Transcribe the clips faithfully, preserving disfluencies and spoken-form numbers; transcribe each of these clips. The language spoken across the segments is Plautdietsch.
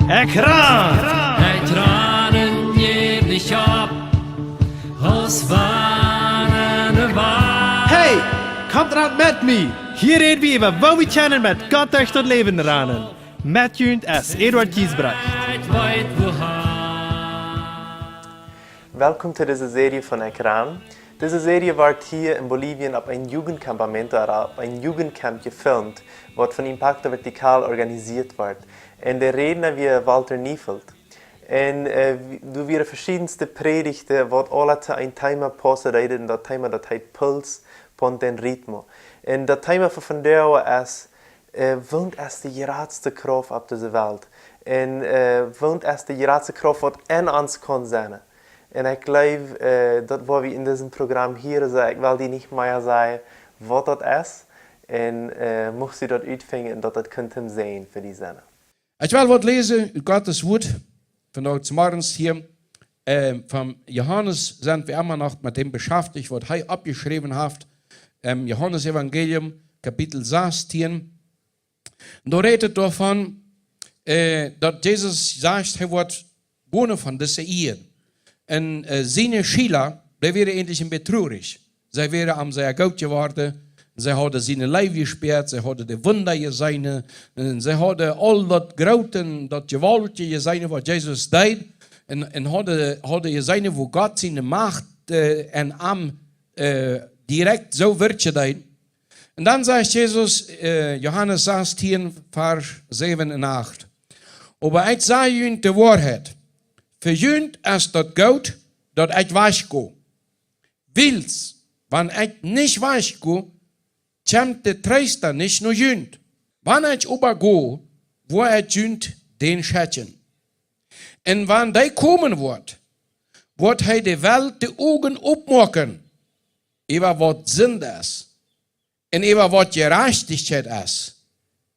Ekj ran! Ekj ran un jäw nich opp, aus wann ne Wal. Hey, komt ran met mie! Hia räd wie äwa, woo wie kjennen met Gott derch daut Läwen ranen. Met junt es Eduard Giesbrecht. Ekj weet wohan. Welkom to dise Serie von Ekran. Dise Serie woat hia en Bolivien opp een Jugendcampamento ooda opp een Jugendcamp jefilmt, waut von Impacto Vertical organisieet woat. Un de Rädna wia Walter Neufeld. Un, äh, wie-, doa wieren veschiedenste Prädichten, waut aula to een Thema paussen deeden. Un daut Thema, daut heet Puls, Punto en Ritmo. Un daut Thema fa vondoag es, äh, waut es de jratste Krauft opp dise Welt? Un, äh, waut es de jratste Krauft, waut en ons kaun sennen? Un ekj jleew, äh, daut woa wie en disem Program hieren, soo ekj well die nich mea sajen, waut daut es. Un, äh, mucht du daut utfinjen un daut daut kaun een Säajen fa die sennen. Ekj well waut läsen ut Gottes Wuat. Vondoag zemorjes hia, ähm, von Johanes sent wie emma noch met däm beschäftigt, waut hee oppjeschräwen haft. Ähm, Johanes Evangelium, Kapitel sastieen. Doa rät et doavon, äh, daut Jesus sajcht, hee woat gonen von dise Ieed. Un, äh, siene Schüla, dee wieren eejentlich een bät trurich. See wieren am sea goot jeworden. See hauden siene Leew jespeat, see hauden de Wunda jeseenen. Un see hauden aul daut Groote, daut Jewaultje jeseenen, waut Jesus deed. Un, un hauden, hauden jeseenen, woo Gott siene Macht, äh, en am, äh, direkt soo wirkjen deed. Un dan sajcht Jesus, äh, Johanes sastieen, Varsch säwen un acht: "Oba ekj saj junt de Woarheit. Fa junt es daut goot, daut ekj wajch go. Wiels, wan ekj nich wajch go, kjemt de Treesta nich no junt. Wan ekj oba go, woa ekj junt dän schekjen. Un wan dee komen woat, woat hee de Welt de Uagen opmoaken, äwa waut Sind es, un äwa waut Jerajchtichkjeit es,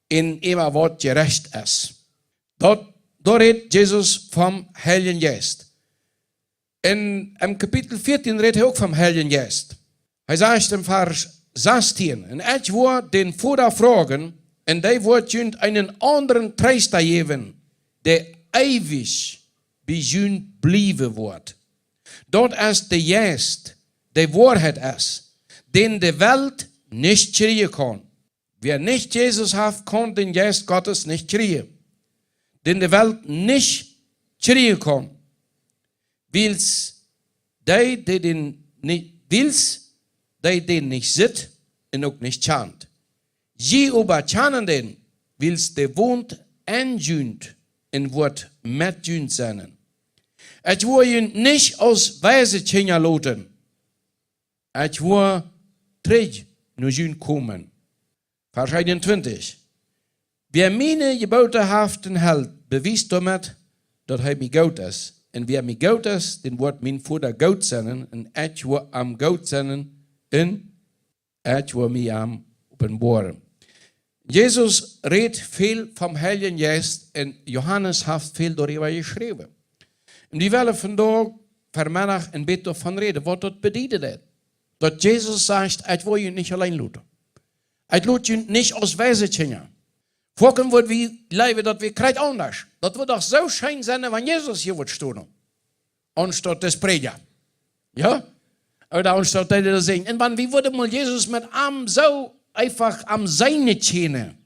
un äwa waut Jerecht es." Daut, doa rät Jesus vom Heiljen Jeist. En, em Kapitel vieetieen rät hee uk vom Heiljen Jeist. Hee sajcht em Varsch sastieen: "Un ekj woa dän Voda froagen, un dee woat junt eenen aundren Treesta jäwen, dee eewich bie junt bliewen woat. Daut es de Jeist, dee Woarheit es, dän de Welt nich kjrieen kaun." Wäa nich Jesus haft, kaun dän Jeist Gottes nich kjrieen, dän de Welt nich kjrieen kaun. Wiels dee, dee dän ni-, wiels dee dän nich sitt un uk nich kjant. Jie oba kjanen dän, wiels dee wont en junt un woat met junt sennen. Ekj woa junt nich aus weise Kjinja loten. Ekj woa trigj no junt komen. Varsch eenuntwintich: "Wäa miene Jebote haft un helt, bewiest doamet, daut hee mie goot es. Un wäa mie goot es, dän woat mien Voda goot sennen, un ekj woa am goot sennen, un ekj woa mie am openboaren." Jesus rät väl vom Heiljen Jeist un Johanes haft väl doaräwa jeschräwen. Un wie wellen vondoag Vemeddach een bät doavon räden, waut daut bedieden deed. Daut Jesus sajcht: "Ekj woa junt nich auleen loten. Ekj lot junt nich aus weise Kjinja." Foaken woa wie jleewen, daut wie krakjt aundasch. Daut wudd doch soo scheen sennen, wan Jesus hia wudd stonen. Aunstaut de Prädja. Jo? Ooda aunstaut dee, dee sinjen. Un wan wie wudden mol Jesus met am soo eefach am seenen kjennen.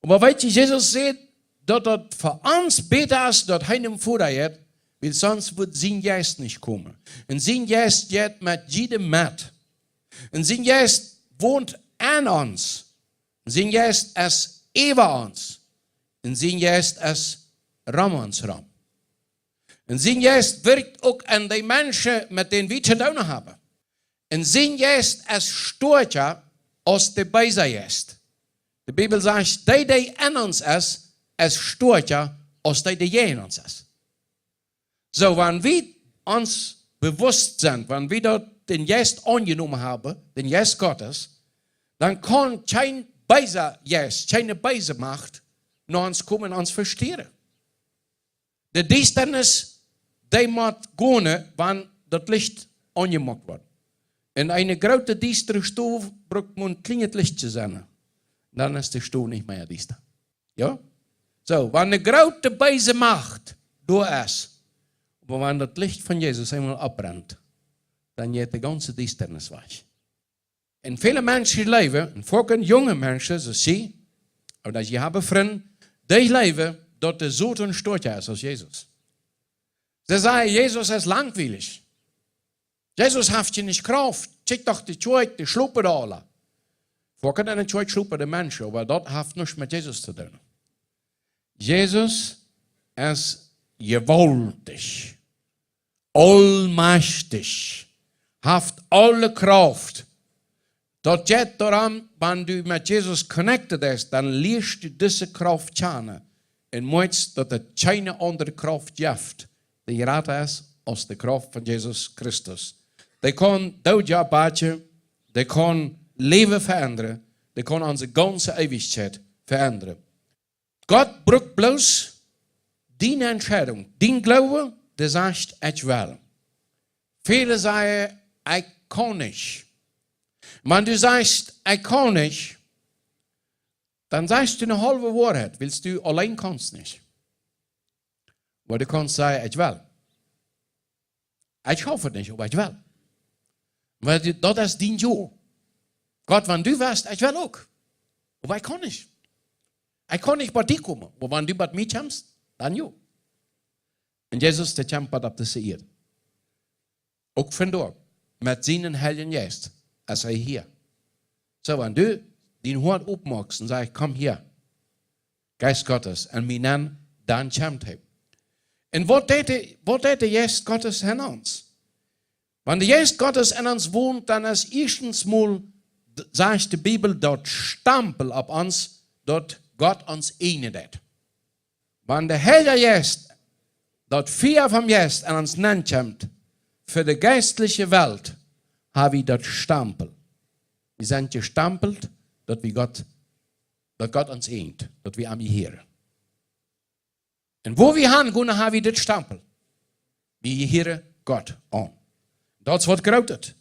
Oba weet jie, Jesus sajcht, daut daut fa ons bäta es, daut hee nom Voda jeit, wiels sonst wudd sien Jeist nich komen. Un sien Jeist jeit met jiedem met. Un sien Jeist wont en ons. Un sien Jeist es äwa ons. Un sien Jeist es rom ons rom. Un sien Jeist wirkjt uk aun dee Menschen, met dän wie to doonen haben. Un sien Jeist es stoakja aus de beesa Jeist. De Bibel sajcht, dee, dee en ons es, es stoakja aus dee, dee jäajen ons es. Soo, wan wie ons bewusst sent, wan wie daut dän Jeist aunjenomen haben, dän Jeist Gottes, dan kaun kjeen beesa Jeist, kjeene beese Macht no ons komen, ons vestieren. De Diestanis, dee mott gonen, wan daut Licht aunjemoakt woat. En eene groote diestre Stow brukt mau een kjlienet Licht to sennen. Dan es de Stow nich mea diesta. Jo? Soo, wan de groote beese Macht doa es, oba wan daut Licht von Jesus eemol opbrennt, dan jeit de gaunze Diestanis wajch. Un väle Menschen jleewen, un foaken junge Menschen, soo aus ekj, ooda jie haben Frind, dee jleewen, daut de Soton stoakja es aus Jesus. See sajen, Jesus es langwielich. Jesus haft je nich Krauft. Kjikj doch de Kjoakj, dee schlopen doa aula. Foaken enne Kjoakj schlopen de Menschen, oba daut haft nuscht met Jesus to doonen. Jesus es jewaultich, aulmajchtich, haft aule Krauft. Daut jeit doarom, wan du met Jesus connected best, dan lieescht du dise Krauft kjanen un moakjst, daut et kjeene aundre Krauft jeft, dee jrata es aus de Krauft von Jesus Christus. Dee kaun Doodje oppwakjen, dee kaun Läwen veendren, dee kaun onse gaunze Eewichkjeit veendren. Gott brukt bloos diene Entscheidunk, dien Gloowen, dee sajcht, ekj well. Väle sajen, ekj kaun nich. Wan du sajchst, ekj kaun nich, dan sajchst du eene haulwe Woarheit, wiels du auleen kaust nich. Oba du kaust sajen, ekj well. Ekj schauf et nich, oba ekj well. Wiels du, daut es dien Jo. Gott, wan du west, ekj well uk. Oba ekj kaun nich. Ekj kaun nich bie die komen. Oba wan du bie mie kjemst, dan jo. Un Jesus, dee kjemt bie opp dise Ieed. Uk vondoag, met sienen Heiljen Jeist, es hee hia. Soo, wan du dien Hoat opmoakst un sajchst, komm hia, Jeist Gottes, un mie nenn, dan kjemt hee. Un waut deit de, waut deit de Jeist Gottes en ons? Wan de Jeist Gottes en ons wont, dan es ieeschtens mol, d-, sajcht de Bibel, daut Stampel opp ons, daut Gott ons eejnen deit. Wan de Heilja Jeist, daut Fia vom Jeist en ons nenn kjemt, fa de jeistliche Welt, ha wie daut Stampel. Wie sent jestampelt, daut wie Gott, daut Gott ons eejent, daut wie am jehieren. Un wua wie han gonen, ha wie dit Stampel. Wie jehieren Gott aun. Daut es waut Grootet.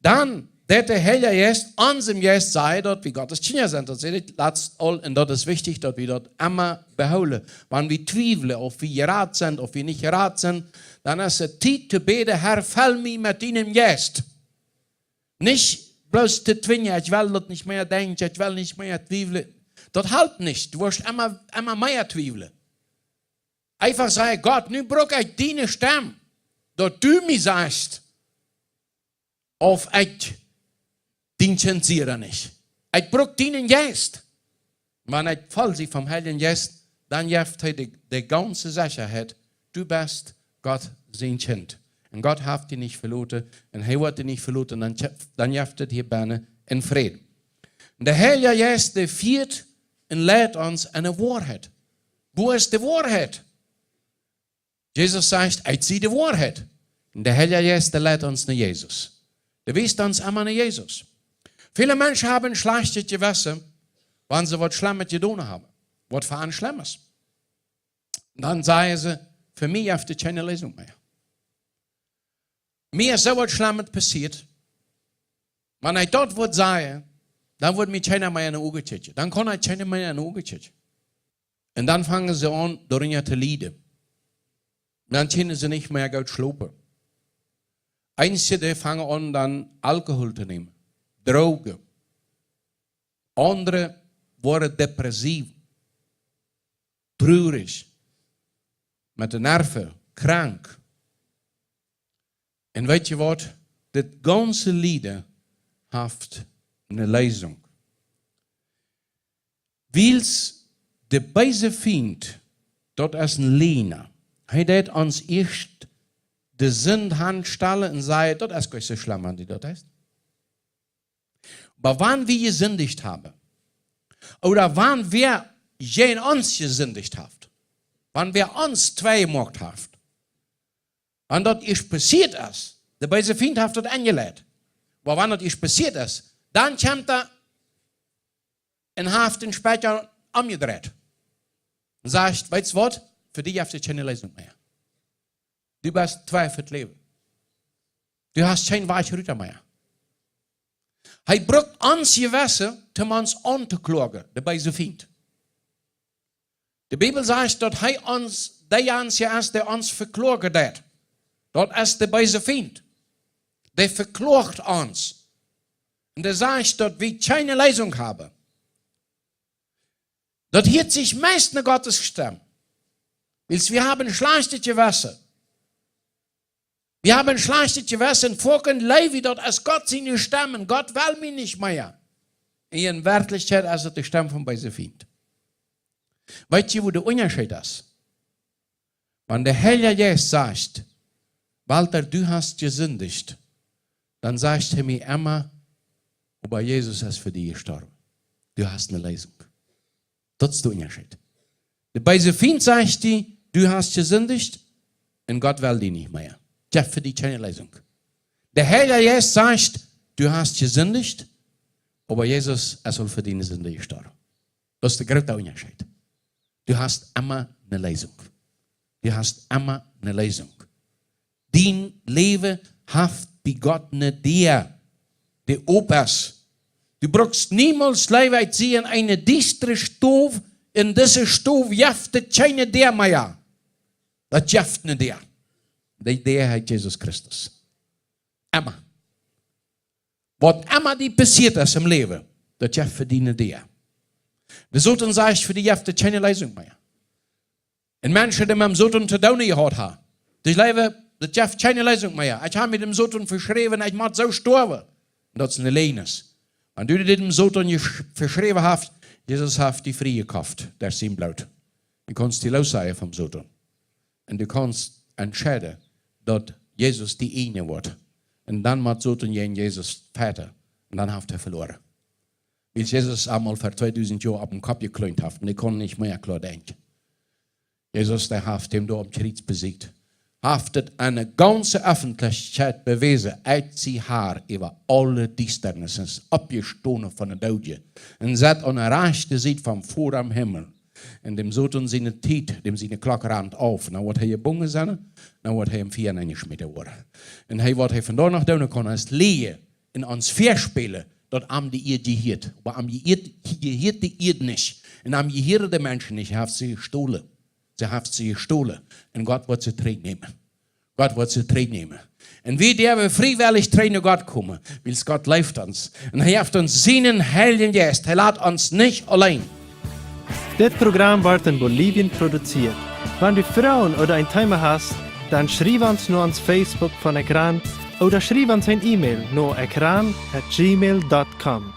Dan, daut de Heilja Jeist, onsem Jeist sajen, daut wie Gottes Kjinja sent. Daut säd ekj latst aul, un daut es wichtich, daut wie daut emma behoolen. Wan wie twiewlen, auf wie jerat sent, auf wie nich jerat sent, dan es et Tiet to bäden, Herr, fell mie met dienem Jeist. Nich bloos to twinjen, ekj well daut nich mea denkjen, ekj well nich mea twiewlen. Daut halpt nich, du woascht emma, emma mea twiewlen. Eefach sajen, Gott, nu bruck ekj diene Stemm, daut du mie sajchst, auf ekj dien Kjint sie ooda nich. Ekj bruck dienen Jeist. Wan ekj voll sie vom Heiljen Jeist, dan jeft hee de, de gaunze Sechaheit, du best Gott sien Kjint. Un Gott haft die nich veloten, un hee woat die nich veloten, dan, dan jeft et hia bennen een Fräd. De Heilja Jeist, dee fieet un leit ons enne Woarheit. Wua es de Woarheit? Jesus sajcht, ekj sie de Woarheit. Un de Heilja Jeist, dee leit ons no Jesus. Dee wiest ons emma no Jesus. Väle Menschen haben schlajchtet Jewessen, wan see waut Schlemmet jedonen haben. Waut fa een Schlemmet. Dan sajen see, fa mie jeft et kjeene Leesunk mea. Mie es soo waut Schlemmet passieet. Wan ekj daut woa sajen, dan woat mie kjeena mea enne Uagen kjikjen. Dan kaun ekj kjeenem mea enne Uagen kjikjen. Un dan fangen see aun, doarunja to lieden. Dan kjennen see nich mea goot schlopen. Eenje, dee fangen aun, dan Alkohol to nämen, Drogen. Aundre woaren depressiv, truarich, met de Nerven, krank. Un weet jie waut? Dit gaunze Lieden haft eene Leesunk. Wiels de beese Fient, daut es een Lieena. Hee deit ons ieescht de Sind hanstalen un sajen, daut es goanich soo schlemm, wan du daut deist. Oba wan wie jesindicht haben, ooda wan wäa jäajen ons jesindicht haft, wan wäa ons twei jemoakt haft, wan daut ieescht passieet es, de beese Fient haft daut enjeleit, oba wan daut ieescht passieet es, dan kjemt hee un haft dän Spieejel omjedreit un sajcht, weetst waut, fa die jeft et kjeene Leesunk mea. Du best twei fa daut Läwen. Du hast kjeen Wajch rut mea. Hee brukt ons Jewessen, om ons auntokloagen, de beese Fient. De Bibel sajcht, daut hee ons, dee ons je es, dee ons vekloagen deit. Daut es de beese Fient. Dee vekloagt ons. Un dee sajcht, daut wie kjeene Leesunk haben. Daut hieet sikj meist no Gottes Stemm. Wiels wie haben schlajchtet Jewessen. Wie haben schlajchtet Jewessen, foaken jleew wie daut es Gott siene Stemm un Gott well mie nich mea. Un en Werkjlichkjeit es et de Stemm vom beese Fient. Weet jie, wua de Unjascheet es? Wan de Heilja Jeist sajcht: "Walter, du hast jesindicht", dan sajcht hee mie emma: "Oba Jesus es fa die jestorwen. Du hast ne Leesunk." Daut es de Unjascheet. De beese Fient sajcht die: "Du hast jesindicht", un Gott well die nich mea. Jeft fa die kjeene Leesunk. De Heilja Jeist sajcht: "Du hast jesindicht", oba Jesus es aul fa diene Sind jestorwen. Daut es de groote Unjascheet. Du hast emma ne Leesunk. Du hast emma ne Leesunk. Dien Läwen haft bie Gott ne Däa, dee op es. Du brukst niemols leewa seenen en eene diestre Stow, en dise Stow jeft et kjeene Däa mea. Daut jeft ne Däa. Dee Däa heet Jesus Christus. Emma. Waut emma die passieet es em Läwen, daut jeft fa die ne Däa. De Soton sajcht, fa die jeft et kjeene Leesunk mea. Un Menschen, dee met däm Soton to doonen jehaut haben, dee jleewen, daut jeft kjeene Leesunk mea. Ekj hab mie däm Soton veschräwen, ekj mott soo stoawen. Un daut es ne Läajen. Wan du die däm Soton je-, veschräwen hast, Jesus haft die frie jekoft derch sien Bloot. Du kaust die loossajen vom Soton. Un du kaust entscheiden, daut Jesus dien Ieejna woat. Un dan mott Soton jäajen Jesus fajchten. Un dan haft hee veloaren. Wiels Jesus am aul ver tweedusent Joa oppem Kopp jekloont haft. Un hee kunn nich mea kloa denkjen. Jesus, dee haft am doa aum Kjriez besieecht. Haft et aun de gaunze Effentlichkjeit bewäsen, aus de Har äwa aule Diestanis, oppjestonen von de Doodje. Un sett aun de rajchte Sied vom Voda em Himmel. Un däm Soton siene Tiet, däm siene Klock rant auf. Nu woat hee jebungen sennen, nu woat hee em Fia nenjeschmäten woaren. Un hee, waut hee vondoag noch doonen kaun, es läajen un ons väaspälen, daut am de Ieed jehieet. Oba am jehieet, jehieet de Ieed nich. Un am jehieren de Menschen nich. Hee haft see jestolen. See haft see jestolen. Un Gott woat see trigjnämen. Gott woat see trigjnämen. Un wie derwen friewellich trigj no Gott komen, wiels Gott leeft ons. Un hee jeft ons sienen Heiljen Jeist. Hee lat ons nich auleen. Dit Program woat en Bolivien produziert. Wan du Froagen ooda een Thema hast, dan schriew ons no ons Facebook von Ekran ooda schriew ons een E-Mail no ekran at gmail dot com.